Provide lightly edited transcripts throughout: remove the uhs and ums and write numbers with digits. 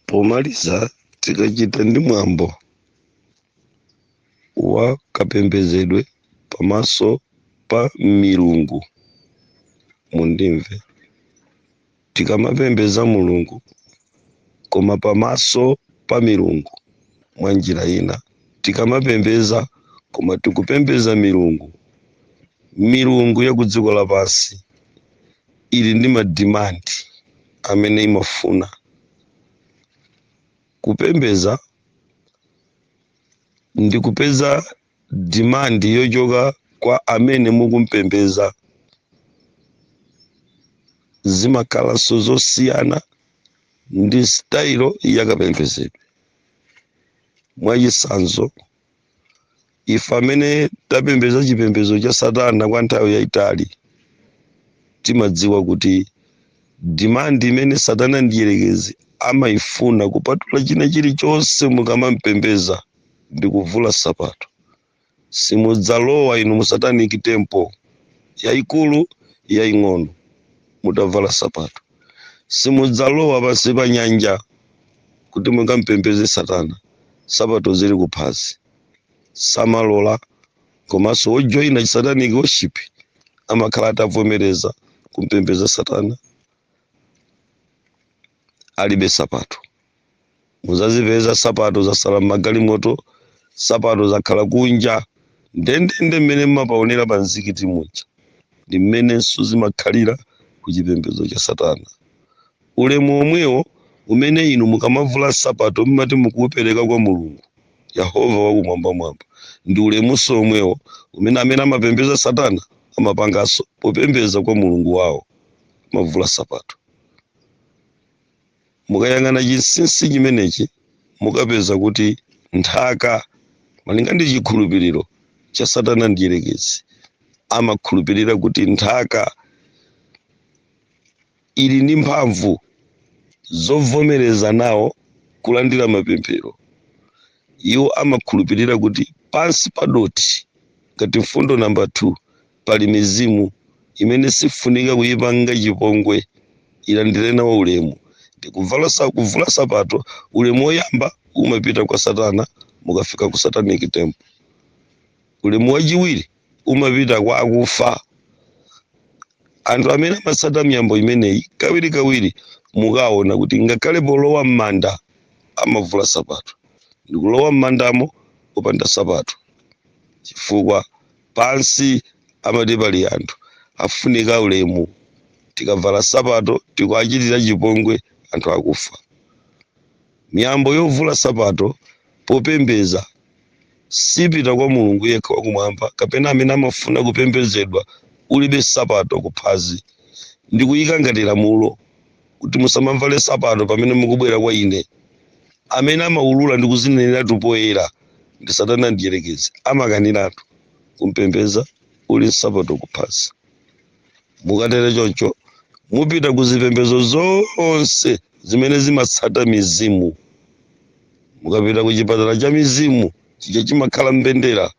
Pomaliza tikachita ndi mwambo wa kapembedzedwe pamaso pa milungu, mundimve, tikamapembedza Mulungu koma pamaso pa milungu, mwa njira ina tikamapembedza koma tikupembedza milungu, milungu ya ku dziko lapansi ili ndi ma demand amene imafuna. Kupembedza ndi kupeza demand yochoka kwa amene mukumpembedza, zimakhalanso zosiyana ndi style yakapembedzedwe. Mwachitsanzo, ife amene tapembedza chipembedzo cha Satana kwa nthawi yayitali timadziwa kuti demand imene Satana ndiyerekezi amayifuna kupatula china chilichonse mukamampembedza ndi kuvula sapato. Simudzalowa inu mu satanic temple yayikulu, yaying'ono, mutavala sapato. Simudzalowa pansi pa nyanja kuti mukampembeze Satana sapato zili kuphazi, samalola. Komanso wojoyina satanic worship amakhala atavomereza kumpembeza Satana alibe sapato. Muzazipeza sapato zasala m'magalimoto, sapato zakhala kunja, ndendende mmene mmapaonera pa mzikiti muja ndi mmenenso zimakhalira ku chipembedzo cha Satana. Ulemu omwewo umene inu mukamavula sapato mmati mukuupereka kwa Mulungu Yehova wakumwambamwamba ndi ulemunso omwewo umene amene amapembedza Satana amapanganso popembedza kwa Mulungu wawo, amavula sapato. Mukayang'ana chinsinsi chimenechi mukapeza kuti nthaka, malinga ndi chikhulupiriro cha Satana ndiyerekezi, amakhulupirira kuti nthaka ili ndi mphamvu zovomereza nawo kulandira mapemphero. Iwo amakhulupirira kuti pansi pa doti, ngati mfundo namba 2, pali mizimu imene sifunika kuyipanga chipongwe, ilandire nawo ulemu. Ndikuvala kuvula sapato, ulemu woyamba umapita kwa Satana mukafika ku satanic temple. Ulemu wachiwiri umapita kwa akufa. Anthu amene amatsata miyambo imeneyi kawirikawiri mukaona kuti ngakhale polowa m'manda amavula sapato ndikulowa m'mandamo popanda sapato, chifukwa pansi amati pali anthu afunika ulemu, tikavala sapato tikuachitira chipongwe anthu akufa. Miyambo yovula sapato popembeza sipita kwa Mulungu yekha wakumwamba kapena amene amafuna kupembedzedwa ulibe sapato kuphazi, ndi kuyika ngati lamulo kuti musamavale sapato pamene mukubwera kwa ine. Amene amaulula ndi kuzineneratu poyera ndi Satana ndiyerekezi, amakaniratu kumpembeza uli nsapato kuphazi. Mukatere choncho mupita ku zipembedzo zonse zimene zimatsata mizimu, mukapita ku chipatala cha mizimu chija chimakhala mbendera,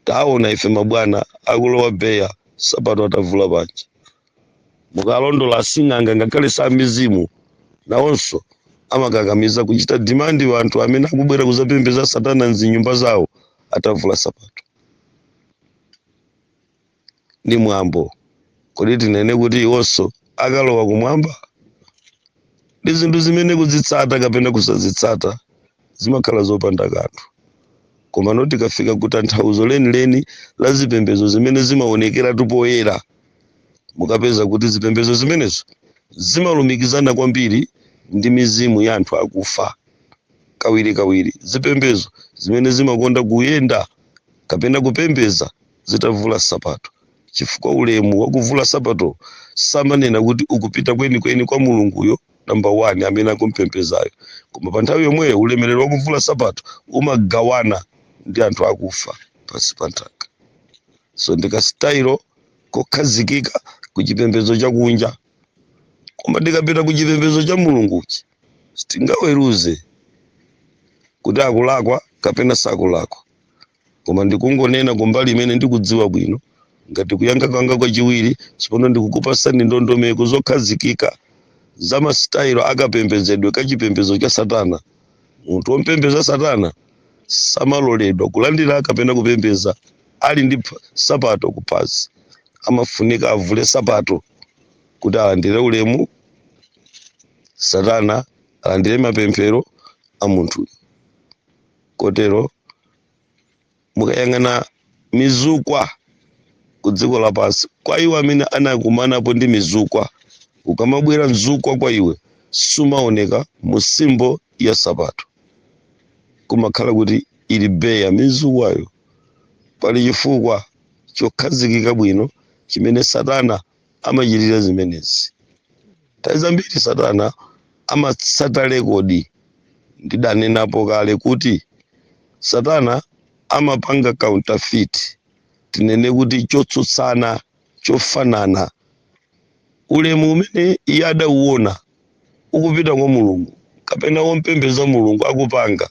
taona ife mabwana akulowa beya sapato atavula panja. Mukalondola asing'anga, ngakhale sa mizimu, nawonso amakakamiza kuchita demand anthu amene akubwera kuzapembeza Satana mzinyumba zawo atavula sapato. Ndi mwambo. Kodi tinene kuti iwonso akalowa kumwamba? Ndi zinthu zimene kuzitsata kapena kusazitsata zimakhala zopanda kanthu. Koma no tikafika ku tanthauzo lenileni la zipembedzo zimene zimaonekeratu poyera, mukapeza kuti zipembedzo zimenezo zimalumikizana kwambiri ndi mizimu ya anthu akufa. Kawirikawiri zipembedzo zimene zimakonda kuyenda kapena kupembeza zitavula sapato, chifukwa ulemu wakuvula sapato samanena kuti ukupita kwenikweni kwa Mulunguyo namba 1 amene akumpembezayo, koma pa nthawi yomweyo ulemerero wakuvula sapato umagawana ndi anthu akufa pansi pa nthaka. So ndi ka style kokhazikika ku chipembedzo chakunja, koma ndikapita ku chipembedzo cha Mulunguchi sitingaweruze kuti akulakwa kapena sakulakwa, koma ndikungonena kumbali imene ndikudziwa bwino. Ngati kuyankha kwanga kwachiwiri, tsopano ndikukupasani ndondomeko zokhazikika. za masitayilo akapembedzedwe ka chipembedzo cha Satana. Munthu wompembedza Satana samaloledwa kulandira kapena kupembedza ali ndi sapato kuphazi. Amafunika avule sapato kuti alandire ulemu Satana, alandire mapemphero a munthuyo. Kotero mukayang'ana mizukwa ku dziko lapansi, kwa iwo amene anakumanapo ndi mizukwa, ukamabwera mzukwa kwa iwe sumaoneka mu simbo ya sapato, kumakhala kuti ili beya mizukwayo. Pali chifukwa chokhazikika bwino chimene Satana amachitira zimenezi. Nthawi zambiri Satana amatsata rekodi. Ndidanenapo kale kuti Satana amapanga counterfeit, tinene kuti chotsutsana chofanana. Ulemu umene iye adauona ukupita kwa Mulungu kapena wompembedza Mulungu akupanga,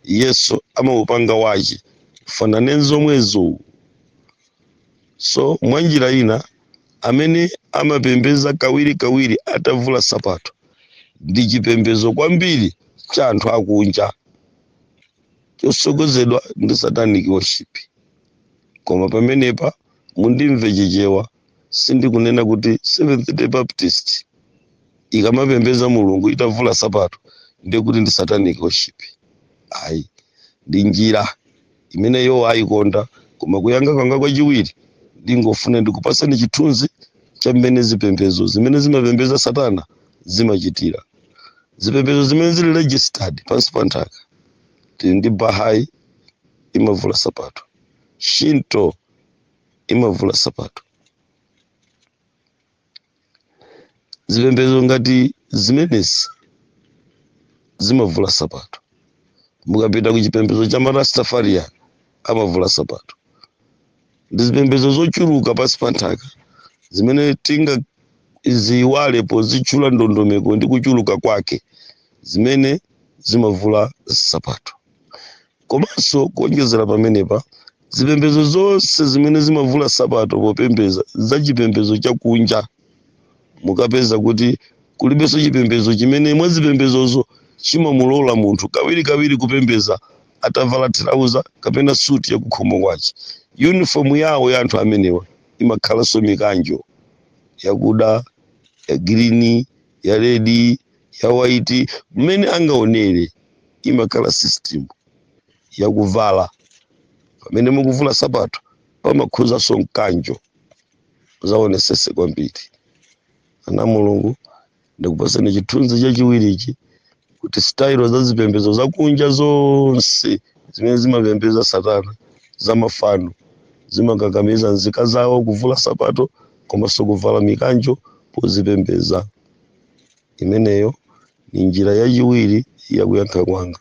Yesu amaupanga wache fanane zomwezo. So mwa njira ina, amene amapembedza kawirikawiri atavula sapato ndi chipembedzo kwambiri cha anthu akunja chosogozedwa ndi satanic worship. Koma pamenepa mundimve Chichewa, sindikunena kuti Seventh Day Baptist ikamapembedza Mulungu itavula sapato ndiye kuti ndi satanic worship. Ayi, ndi njira imene iwo ayikonda. Koma kuyankha kwanga kwachiwiri, ndingofuna ndikupasani chithunzi cha mmene zipembedzo zimene zimapembedza Satana zimachitira. Zipembedzo zimene zili registered pansi pa nthaka, tili ndi Bahai imavula sapato, Shinto imavula sapato. Zipembedzo ngati zimenezi zimavula sapato. Mukapita ku chipembedzo cha Marastafarian amavula sapato. Ndi zipembedzo zochuluka pansi pa nthaka zimene tingaziyiwale pozitchula ndondomeko ndi kuchuluka kwake, zimene zimavula sapato. Komanso kuonjezera pamenepa, zipembedzo zonse zimene zimavula sapato popembedza za chipembedzo chakunja, mukapeza kuti kulibenso chipembedzo chimene mwa zipembedzozo chimamulola munthu kawirikawiri kupembedza atavala trouser kapena suti yakukhomo kwache. Uniform yawo ya anthu amenewa imakhalanso mikanjo yakuda, ya green, ya red, ya white, mmene angaonere. Imakhala system yakuvala. Pamene mukuvula sapato pamakhuzanso mkanjo. Zaonesese kwambiri, ana Mulungu. Ndikupasani chithunzi chachiwirichi kuti style za zipembedzo zakunja zonse zimene zimapembedza Satana za mafano zimakakamiza nzika zawo kuvula sapato komanso kuvala mikanjo pozipembedza. Imeneyo ni njira yachiwiri yakuyankha kwanga.